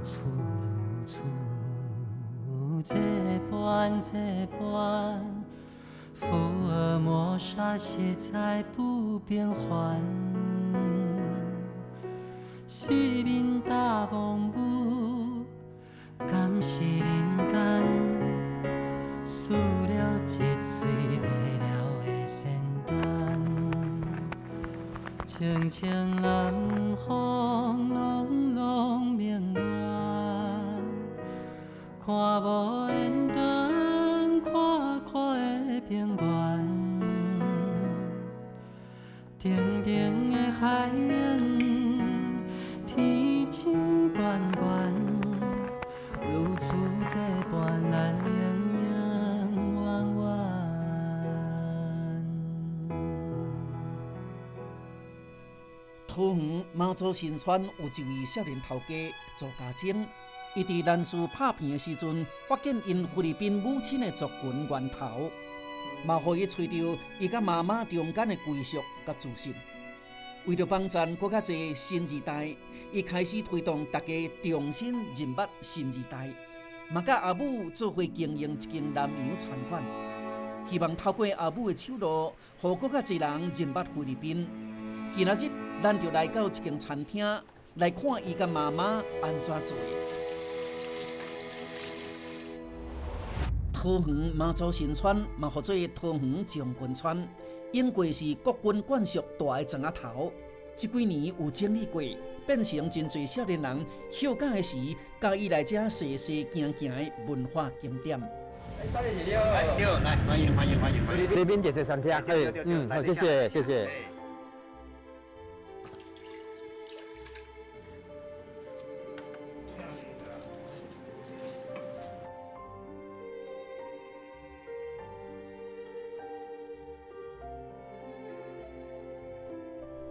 厝愈厝，這般這般，福爾摩沙實在不變幻。四面大風雨，敢是人間輸了一喙袂了的仙丹。清清南風，朗朗明月，看無緣當，闊闊的平原，澄澄的海洋，天星懸懸，如此這般，咱永永遠遠。桃園媽祖新村有一位少年頭家周家珍，伊佇南勢拍片的時陣，發現𪜶菲律賓母親的族群源頭，嘛予伊揣著伊佮媽媽中間的歸屬佮自信。為著幫贊閣較濟新二代，伊開始推動大家重新認捌新二代，嘛佮阿母做伙經營一間南洋餐館，希望透過阿母的手路，予閣較濟人認捌菲律賓。今仔日，咱就來到這間餐廳，來看伊佮媽媽按怎做的。桃園媽祖新村嘛，號做桃園將軍村，應過是國軍管屬大的莊仔頭。這幾年有整理過，變成真濟少年人歇假的時，佮意來遮踅踅行行的文化景點。對，來，歡迎歡迎歡迎歡迎。這邊就是餐廳，嗯，好，謝謝謝謝。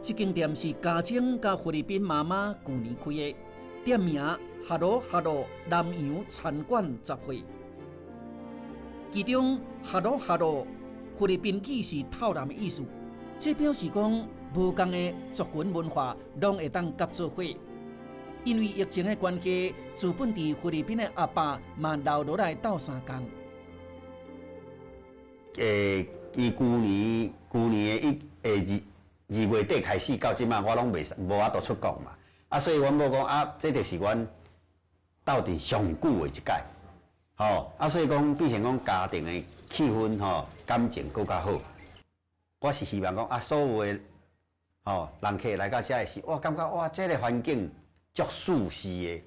這間店是家珍佮菲律賓媽媽舊年開的，店名哈囉哈囉南洋餐館雜貨。其中哈囉哈囉菲律賓語是透南的意思，這表示講無仝的族群文化攏會當夾做伙。因為疫情的關係，資本佇菲律賓的阿爸嘛留落來鬥相共。伊舊年的二月底開始到這擺，我攏袂無法度出國嘛。啊，所以阮某講啊，這就是阮鬥陣上久的一擺，吼啊，所以講變成講家庭的氣氛吼，感情閣較好。我是希望講啊，所有的吼人客來到遮的時，我感覺哇，這個環境足舒適的。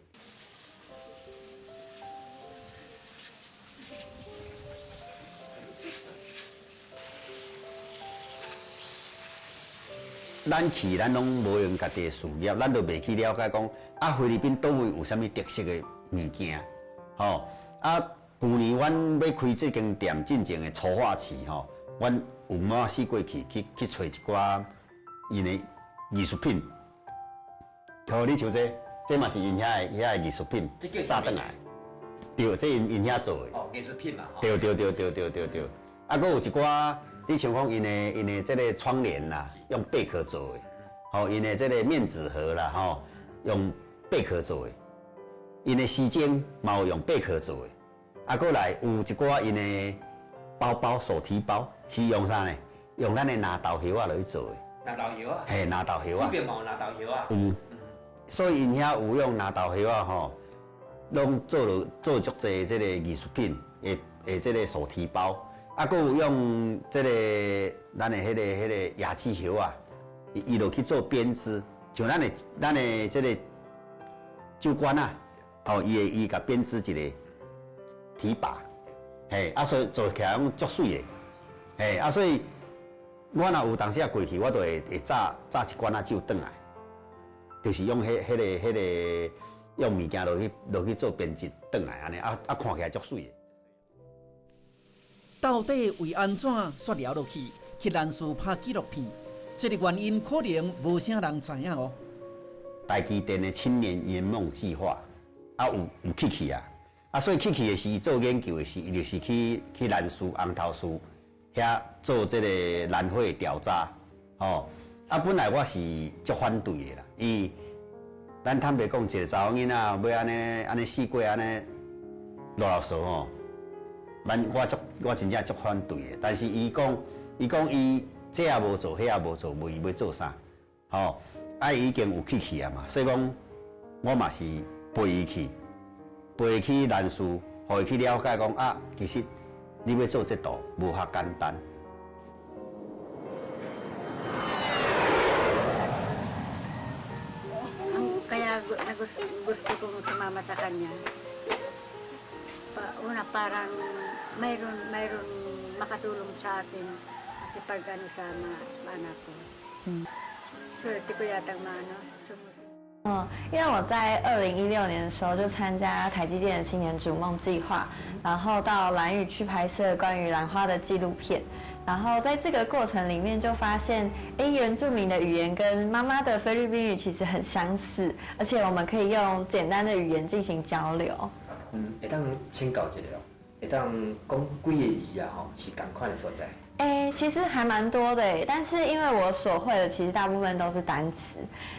咱去，咱攏無用家己的事業，咱就袂去了解講啊，菲律賓佗位有啥物特色的物件，吼啊！舊年阮欲開這間店進前的籌劃期，吼，阮有滿四過去去揣一寡𪜶的藝術品。好，你像這，這嘛是𪜶遐的藝術品，紮轉來，對，這𪜶遐做的。哦，藝術品嘛，對對對對對對對，啊，閣有一寡。你像講，𪜶的這个窗簾啦，用貝殼做的；吼，𪜶的這个面紙盒啦，吼，用貝殼做的；𪜶的時鐘嘛有用貝殼做的。啊，閣來有一寡𪜶的包包、手提包是用啥呢？用咱的藍豆葉仔落去做的。藍豆葉仔？嘿，藍豆葉仔。彼邊嘛有藍豆葉仔。有，所以𪜶遐有用藍豆葉仔吼，攏做了做足濟這个藝術品的這个手提包。啊，閣有用這个咱的彼个椰子葉啊，伊就去做編織，像咱的這个酒罐啊，吼，伊會伊共編織一个提把，嘿，啊，所以做起來攏足媠的，嘿，啊，所以我若有當時仔過去，我就會紮一罐仔酒轉來，就是用彼个用物件落去做編織轉來按呢，啊啊看起來足媠的。到底為按怎煞聊落去去南勢拍紀錄片？這个原因可能無啥人知影哦。台積電的青年圓夢計劃啊，有去啊，啊，所以去的時做研究的時，伊就是去南勢紅頭嶼遐做這个蘭花調查，吼。啊，本來我是足反對的啦，伊咱坦白講，一个查某囡仔欲按呢按呢四過按呢落落趖吼，咱我足我真正足反對的。但是伊講，伊講伊這也無做，彼也無做，問伊欲做啥？吼，啊伊已經有去去啊嘛，所以講我嘛是陪伊去，陪伊去蘭嶼，予伊去了解講啊，其實你欲做這道無遐簡單。 Kaya gusto kong sumama sa kanya. Una parang mayroon makatulong sa atin kasi pag ano sa mga anak ko. Swerte ko yatang maano. 嗯，因為我在2016年的時候就參加台積電的青年逐夢計劃，然後到蘭嶼去拍攝關於蘭花的紀錄片，然後在這個過程裡面就發現，哎，原住民的語言跟媽媽的菲律賓語其實很相似，而且我們可以用簡單的語言進行交流。嗯，會當請教一下哦，會當講幾个字啊？吼，是仝款的所在。哎，其實還蠻多的，但是因為我所會的其實大部分都是單詞，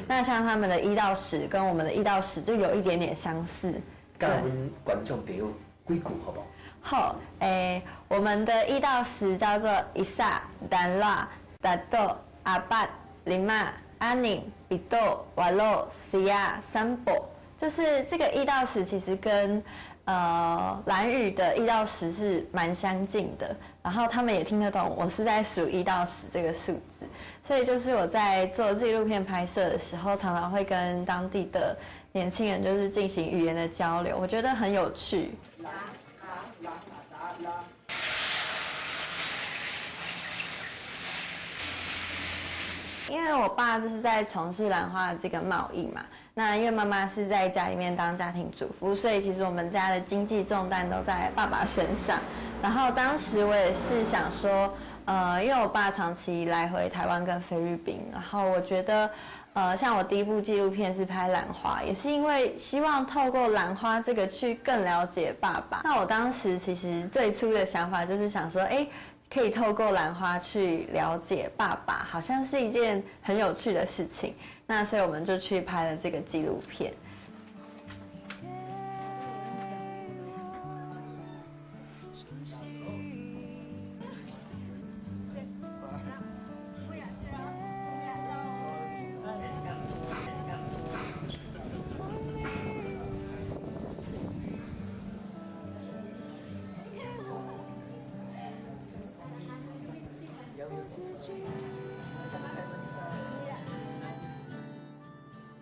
那像他們的1到10跟我們的一到十就有一點點相似。教阮觀眾朋友幾句好無？好，哎，我們的一到十叫做 isa、dalawa、tatlo、apat、lima、anim、pito、walo、 siyam、sampu，就是這個一到十其實跟蘭嶼的一到十是蠻相近的，然後他們也聽得懂我是在數一到十這個數字，所以就是我在做紀錄片拍攝的時候，常常會跟當地的年輕人就是進行語言的交流，我覺得很有趣。因為我爸就是在從事蘭花的這個貿易嘛，那因為媽媽是在家裡面當家庭主婦，所以其實我們家的經濟重擔都在爸爸身上。然後當時我也是想說，因為我爸長期來回台灣跟菲律賓，然後我覺得，像我第一部紀錄片是拍蘭花，也是因為希望透過蘭花這個去更了解爸爸。那我當時其實最初的想法就是想說，哎，可以透過蘭花去了解爸爸，好像是一件很有趣的事情。那所以我們就去拍了這個紀錄片。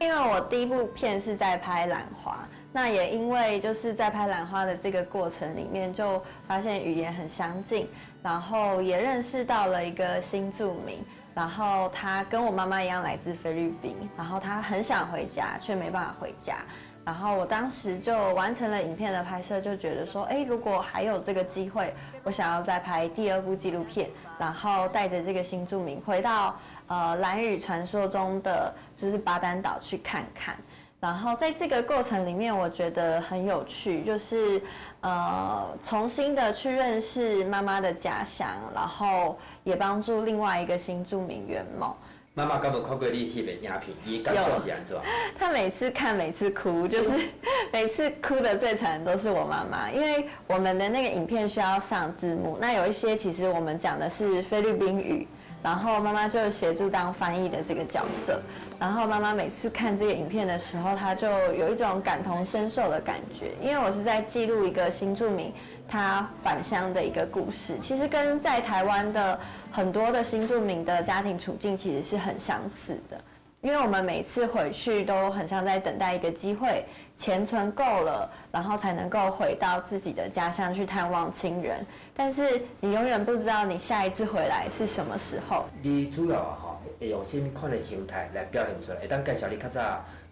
因為我第一部片是在拍蘭花，那也因為就是在拍蘭花的這個過程裡面，就發現語言很相近，然後也認識到了一個新住民，然後他跟我媽媽一樣來自菲律賓，然後他很想回家，卻沒辦法回家。然後我當時就完成了影片的拍攝，就覺得說，哎，如果還有這個機會，我想要再拍第二部紀錄片，然後帶着這個新住民回到蘭嶼傳說中的就是巴丹島去看看。然後在這個過程裡面，我覺得很有趣，就是重新的去認識媽媽的家鄉，然後也幫助另外一個新住民圓夢。媽媽敢無看過你翕的影片？伊感想是按怎？她每次看，每次哭，就是每次哭的最慘的都是我媽媽，因為我們的那個影片需要上字幕，那有一些其實我們講的是菲律賓語，然後媽媽就協助當翻譯的這個角色，然後媽媽每次看這個影片的時候，她就有一種感同身受的感覺，因為我是在記錄一個新住民他返鄉的一個故事，其實跟在台灣的很多的新住民的家庭處境其實是很相似的，因為我們每次回去都很像在等待一個機會，錢存夠了，然後才能夠回到自己的家鄉去探望親人。但是你永遠不知道你下一次回來是什麼時候。你主要啊吼，會用啥物款的形態來表現出來？會當介紹你較早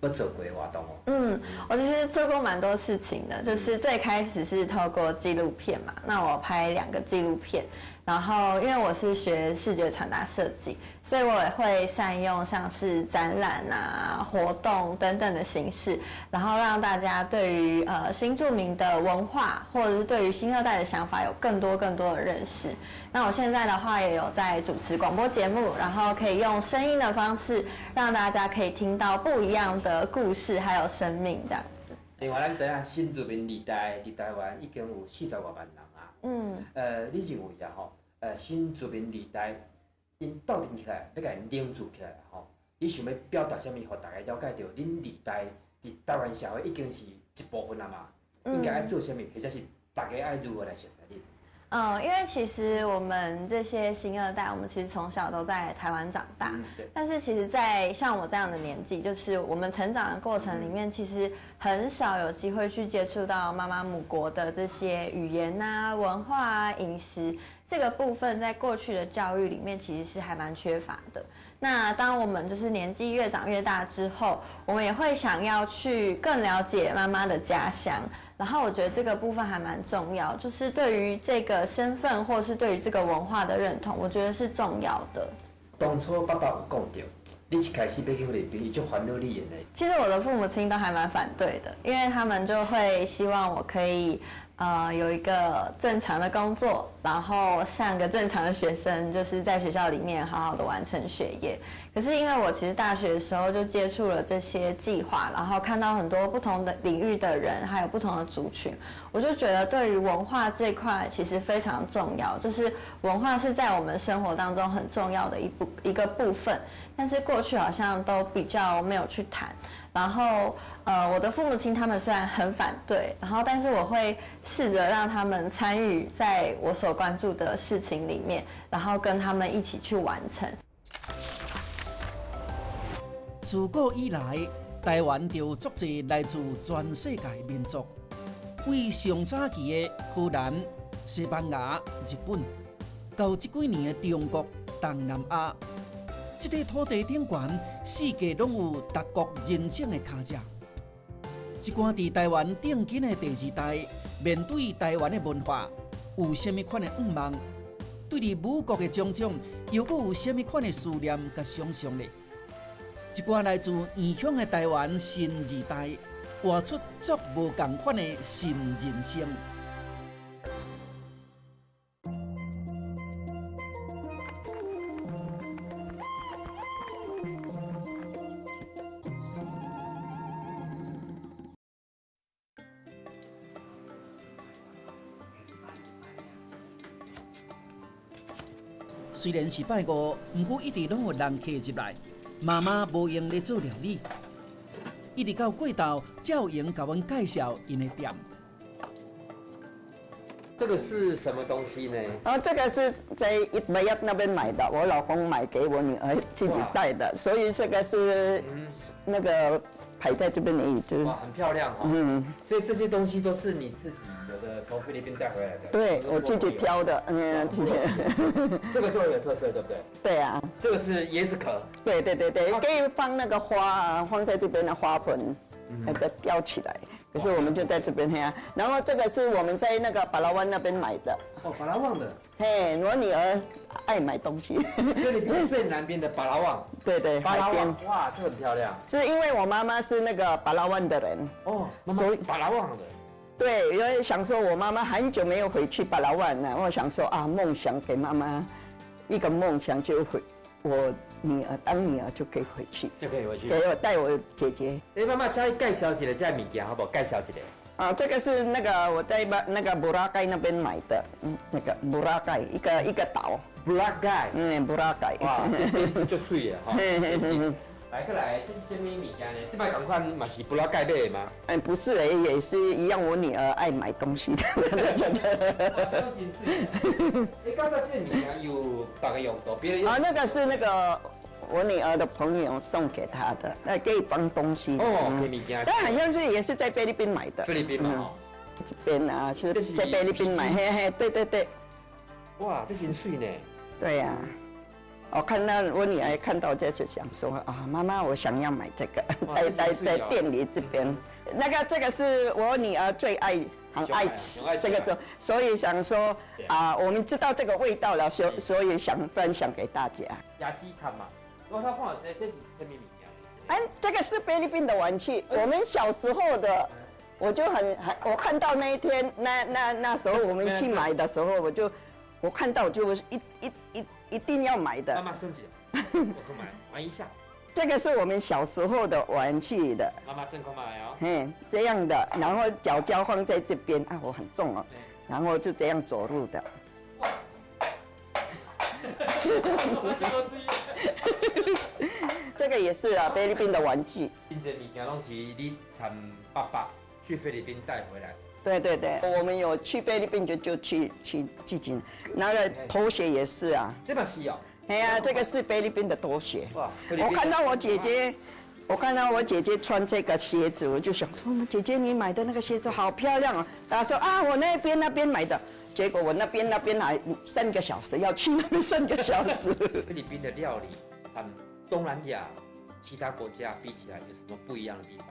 捌做過的活動無？嗯，我其實做過蠻多事情的，就是最開始是透過紀錄片嘛，那我拍兩個紀錄片，然後因為我是學視覺傳達設計，所以我也會善用像是展覽啊、活動等等的形式，然後讓大家對於新住民的文化，或者是對於新二代的想法有更多更多的認識。那我現在的話也有在主持廣播節目，然後可以用声音的方式，让大家可以听到不一样的故事，还有生命这样子。另外，咱知影新住民二代伫台湾已经有40外万人啊。你认为啊吼，新住民二代𪜶鬥陣起來，欲共𪜶凝聚起來吼，你想欲表達啥物，予大家了解著恁二代佇台灣社會已經是一部分啊嘛？應該愛做啥物，或者是大家愛如何來熟悉恁？嗯，因為其實我們這些新二代，我們其實從小都在台灣長大，但是其實，在像我這樣的年紀，就是我們成長的過程裡面，其實很少有機會去接觸到媽媽母國的這些語言啊、文化啊、飲食這個部分，在過去的教育裡面，其實是還蠻缺乏的。那當我們就是年紀越長越大之後，我們也會想要去更了解媽媽的家鄉。然後我覺得這個部分還蠻重要，就是對於這個身份或是對於這個文化的認同，我覺得是重要的。當初爸爸有講著，你一開始欲去菲律賓，伊足煩惱你的呢。其實我的父母親都還蠻反對的，因為他們就會希望我可以，有一個正常的工作，然後像個正常的學生，就是在學校裡面好好的完成學業。可是因為我其實大學的時候就接觸了這些計劃，然後看到很多不同的領域的人，還有不同的族群，我就覺得對於文化這塊其實非常重要，就是文化是在我們生活當中很重要的一個部分，但是過去好像都比較沒有去談。然後，我的父母親他們雖然很反對，然後但是我會試着讓他們參與在我所關注的事情裡面，然後跟他們一起去完成。自古以來，台灣就有足濟來自全世界民族，為上早期的荷蘭、西班牙、日本，到這幾年的中國、東南亞。這個土地頂懸，四界攏有各國人種的跤跡。這寡佇台灣頂緊的第二代，面對台灣的文化，有啥物款的願望？對佇母國的種種，又閣有啥物款的思念佮想像呢？這寡來自異鄉的台灣新二代，活出足無仝款的新人生。雖然是拜五，毋過一直攏有人客入來。媽媽無閒咧做料理，一直到過晝才有閒共阮介紹𪜶的店。這個是什麼東西呢？啊，這個是在 Itbayat 那邊買的，我老公買給我女兒自己帶的，所以這個是那個擺在這邊而已。就哇，很漂亮哈。所以這些東西都是你自己有的從菲律賓帶回來的。對，我自己挑的，自己。這個就有特色，對不對？對啊。這個是椰子殼。對對對對，可以放那個花啊，放在這邊的花盆，那個吊起來。可是我們就在這邊嘿，然後這個是我們在那個巴拉灣那邊買的。哦，巴拉望的。嘿，我女兒愛買東西。這裡邊最南邊的巴拉望。對對，巴拉望，哇，這很漂亮。是因為我媽媽是那個巴拉灣的人。哦，所以巴拉望的。對，因為想說我媽媽很久沒有回去巴拉灣了，我想說啊，夢想給媽媽一個夢想，就回我女兒當女兒就可以回去，就可以回去。給我帶我姐姐。哎，媽媽，請你介紹一下這物件好不好？介紹一下。啊，這個是那個我在那個布拉蓋那邊買的，那個布拉蓋一個一個島。布拉蓋。布拉蓋。哇，這編織就水了哈。來過來，這是啥物物件呢？這擺仝款嘛是布拉蓋買的嗎？哎，不是，也是一樣，我女兒愛買東西的。真水。你剛才這個物件有別個用途，別的。啊，那個是那個我女兒的朋友送給她的，那可以放東西。哦，這物件。但好像是也是在菲律賓買的。菲律賓嘛，這邊啊，是在菲律賓買，嘿嘿，對對對。哇，這真水呢。對呀。我看到我女兒看到就是想說啊，媽媽，我想要買這個，在店裡這邊，那個這個是我女兒最愛，很愛吃這個，所以想說啊，我們知道這個味道了，所以想分享給大家。亞雞卡嘛，我看這這是啥物物件？哎，這個是菲律賓的玩具，我們小時候的，我就很，我看到那一天，那時候我們去買的時候，我看到就一定要買的。媽媽生氣。我看覓，玩一下。這個是我們小時候的玩具的。媽媽算看覓哦。嘿，這樣的，然後腳腳放在這邊，啊，我很重哦，然後就這樣走路的。這個也是啊，菲律賓的玩具。這物件攏是你參爸爸去菲律賓帶回來的。對對對，我們有去菲律賓就去寄進，那個拖鞋也是啊。這嘛是哦。哎呀，這個是菲律賓的拖鞋。哇！我看到我姐姐，我看到我姐姐穿這個鞋子，我就想說，姐姐你買的那個鞋子好漂亮啊！她說啊，我那邊買的。結果我那邊還3個小時，要去那邊三個小時。菲律賓的料理和東南亞其他國家比起來有什麼不一樣的地方？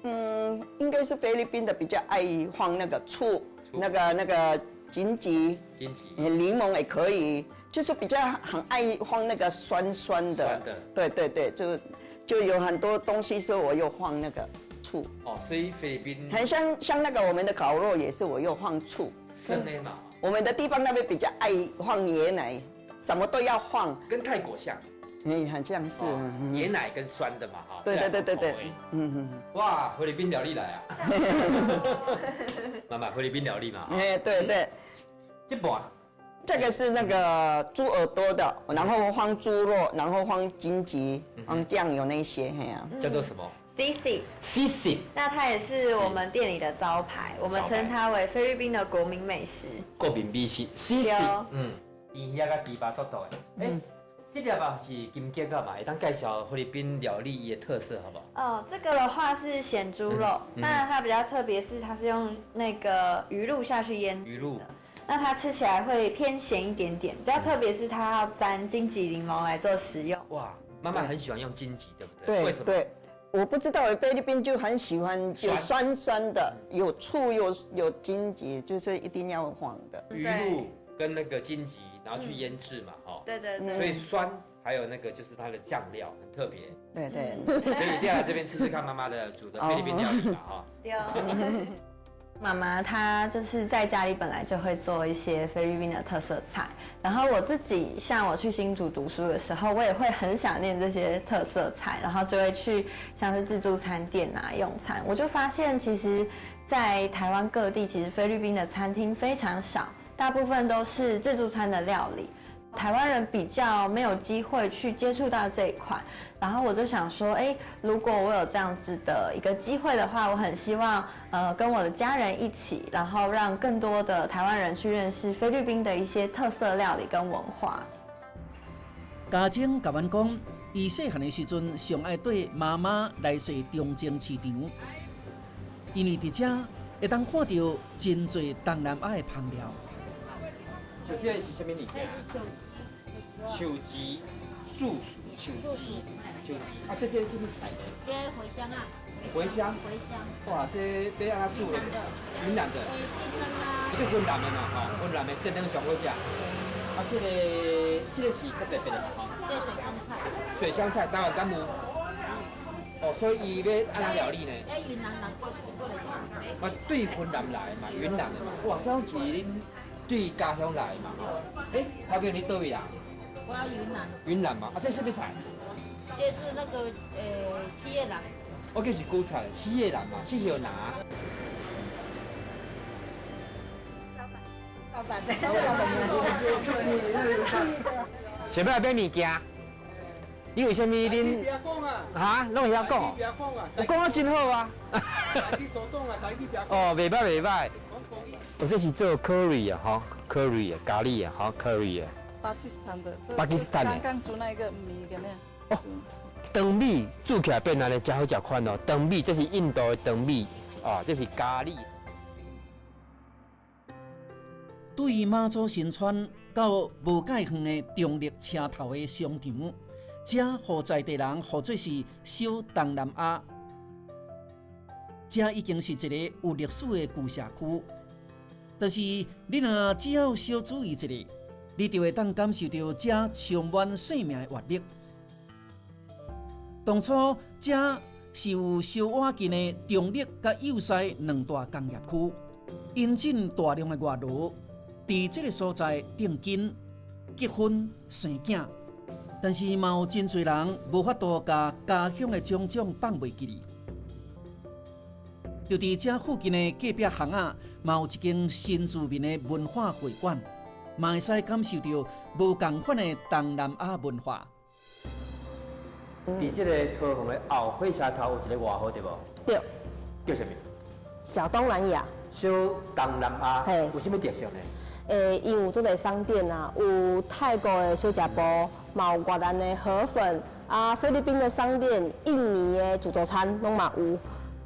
嗯，應該是菲律賓的比較愛放那個醋，那個金桔，金桔，檸檬也可以，就是比較很愛放那個酸酸的。酸的。對對對，就有很多東西是我又放那個醋。哦，所以菲律賓很像那個我們的烤肉也是我又放醋。酸的嘛。我們的地方那邊比較愛放椰奶，什麼都要放。跟泰國像。哎，很像是椰奶跟酸的嘛，哈。對對對對對，嗯嗯。哇，菲律賓料理來啊！媽媽，菲律賓料理嘛。哎，對對。這盤。這個是那個豬耳朵的，然後放豬肉，然後放金桔，放醬油那些，嘿啊。叫做什麼？Sisig。 Sisig。那它也是我們店裡的招牌，我們稱它為菲律賓的國民美食。國民美食，Sisig。嗯，豬耳仔佮豬肉肚肚的，哎。這粒吧是金桔仔嘛，會當介紹菲律賓料理伊的特色，好不好？哦，這個的話是鹹豬肉，那它比較特別是它是用那個魚露下去醃魚露，那它吃起來會偏鹹一點點，比較特別是它要沾金桔檸檬來做食用。哇，媽媽很喜歡用金桔，對不對？對，為什麼？對，我不知道，菲律賓就很喜歡有酸酸的，有醋有金桔，就是一定要放的。魚露跟那個金桔。然後去醃製嘛，哈，對對對，所以酸還有那個就是它的醬料很特別，對對，所以一定要來這邊吃吃看媽媽的煮的菲律賓料理嘛，哈。對。媽媽她就是在家裡本來就會做一些菲律賓的特色菜，然後我自己像我去新竹讀書的時候，我也會很想念這些特色菜，然後就會去像是自助餐店啊用餐，我就發現其實，在台灣各地其實菲律賓的餐廳非常少。大部分都是自助餐的料理，台灣人比較沒有機會去接觸到這一塊。然後我就想說，哎，如果我有這樣子的一個機會的話，我很希望，跟我的家人一起，然後讓更多的台灣人去認識菲律賓的一些特色料理跟文化。家珍共阮講，伊細漢的時陣上愛綴媽媽來踅中正市場，因為佇遮會當看著真濟東南亞的烹料。這個是啥物物件？樹枝，樹樹枝，樹枝。啊，這是啥物菜呢？這茴香啊。茴香。茴香。哇，這欲按怎煮的？雲南的。這雲南的嘛，吼，雲南的煎湯上好食。啊，這個是較特別的嘛，吼。這水香菜。水香菜，台灣敢有？哦，所以伊欲按怎料理呢？這雲南人過來啊，對雲南來嘛，雲南的嘛。哇，這攏是恁對家鄉來嘛？哎，頭家你佗位啊？我雲南。雲南嘛，啊，這啥物菜？這是那個七葉蘭。我叫是韭菜，七葉蘭嘛，七葉蘭。老闆，老闆，想欲來買物件？你為啥物恁？哈，攏會曉講。我講得真好啊。哦，袂歹袂歹。我這是做 curry 啊，哈，curry 啊，咖喱啊，哈，curry 啊。巴基斯坦的。巴基斯坦的。剛剛煮那個米個呢？哦，長米煮起來變按呢，真好食款哦。長米，這是印度的長米，啊，這是咖喱。對馬祖新村到無界遠的中壢車頭的商場，遮予在地人號做是小東南亞。遮已經是一個有歷史的舊社區，但是你若只要小注意一下，你就會當感受著遮充滿生命的活力。當初遮是有相倚近的中壢佮幼獅兩大工業區，引進大量的外勞，佇這個所在定根、結婚、生囝。但是嘛有真濟人無法度共家鄉的種種放袂記哩。就佇這附近的隔壁巷仔，嘛有一間新住民的文化會館，嘛會使感受著無仝款的東南亞文化。佇這個桃園的後火車頭有一個外號對無？對。叫啥物？小東南亞。小東南亞有啥物特色呢？欸，𪜶有足濟商店啊，有泰國的小食部，嘛有越南的河粉，啊，菲律賓的商店，印尼的自助餐攏嘛有。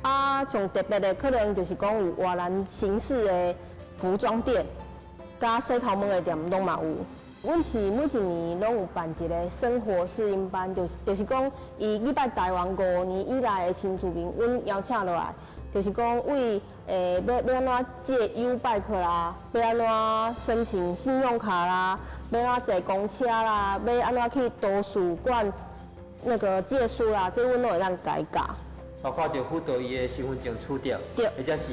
啊，上特別的可能就是講有越南形式的服裝店，佮洗頭毛的店攏嘛有。阮是每一年攏有辦一個生活適應班，就是講，伊入來台灣5年以內的新住民，阮邀請落來，就是講為欸，欲按怎借 YouBike 啦，欲按怎申請信用卡啦，欲按怎坐公車啦，欲按怎去圖書館那個借書啦，這阮攏會當共伊教。包括著輔導伊的身份證取得，或者是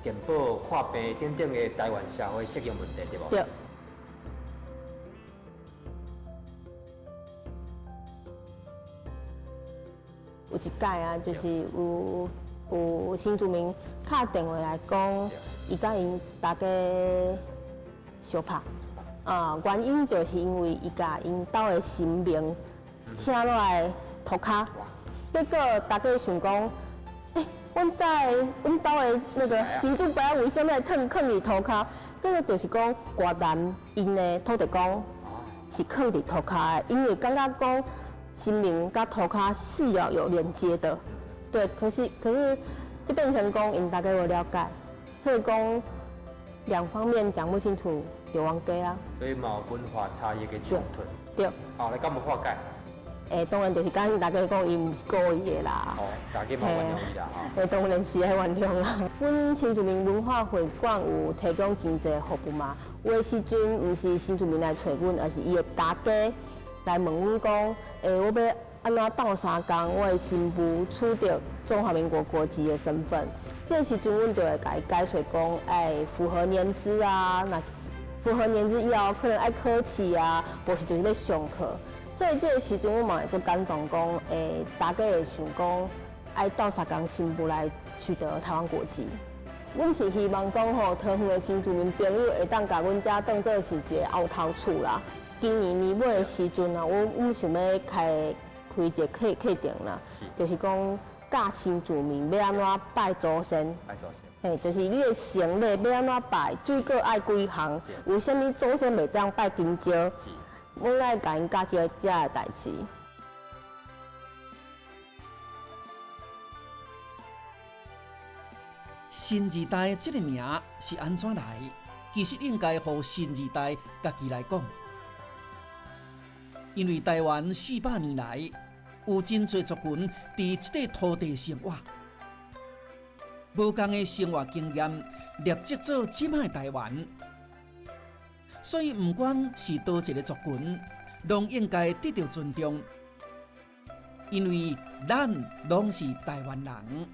健保看病等等的台灣社會適應問題，對無？對。有一擺啊，就是有新住民敲電話來講，伊佮𪜶大家相拍啊，原因就是因為伊共𪜶兜的神明請落來塗跤，結果大家想講，欸，阮兜的那個神主牌為啥物會囥囥佇塗跤？結果就是講越南𪜶的土地公是囥佇塗跤的，因為感覺講神明佮塗跤是要有連接的，對，可是就變成講𪜶大家無了解，所以講兩方面講不清楚就冤家啊。所以嘛有文化差異的衝突。對。後來敢有化解？欸，當然就是共𪜶大家講，伊毋是故意的啦。哦，大家嘛原諒伊啦吼。欸，當然是愛原諒啦。阮新住民文化會館有提供真濟服務嘛。有的時陣毋是新住民來揣阮，而是伊的大家來問阮講，欸，我欲按怎鬥相共，我的新婦取得中華民國國籍的身份。這個時陣，阮就會共伊解說講，欸，符合年資啊，若是符合年資以後，可能愛考試啊，無是就是咧上課。所以這個時陣，我嘛會足感動，講，欸，大家會想講愛鬥相共新婦來取得台灣國籍。阮是希望講吼，桃園的新住民朋友會當共阮遮當做是一個後頭厝啦。今年年尾的時陣啊，阮想欲開開一個課程啦，就是講教新住民欲按怎拜祖先。拜祖先。嘿，就是你的神禮欲按怎拜，水果愛幾項，為啥物祖先袂當拜香蕉？阮愛共𪜶教這個代誌。新二代這個名是按怎來？其實應該予新二代家己來講，因為台灣400年來有真濟族群佇這塊土地生活，無仝的生活經驗累積做這擺的台灣，所以毋管是佗一個族群，攏應該得著尊重，因為咱攏是台灣人。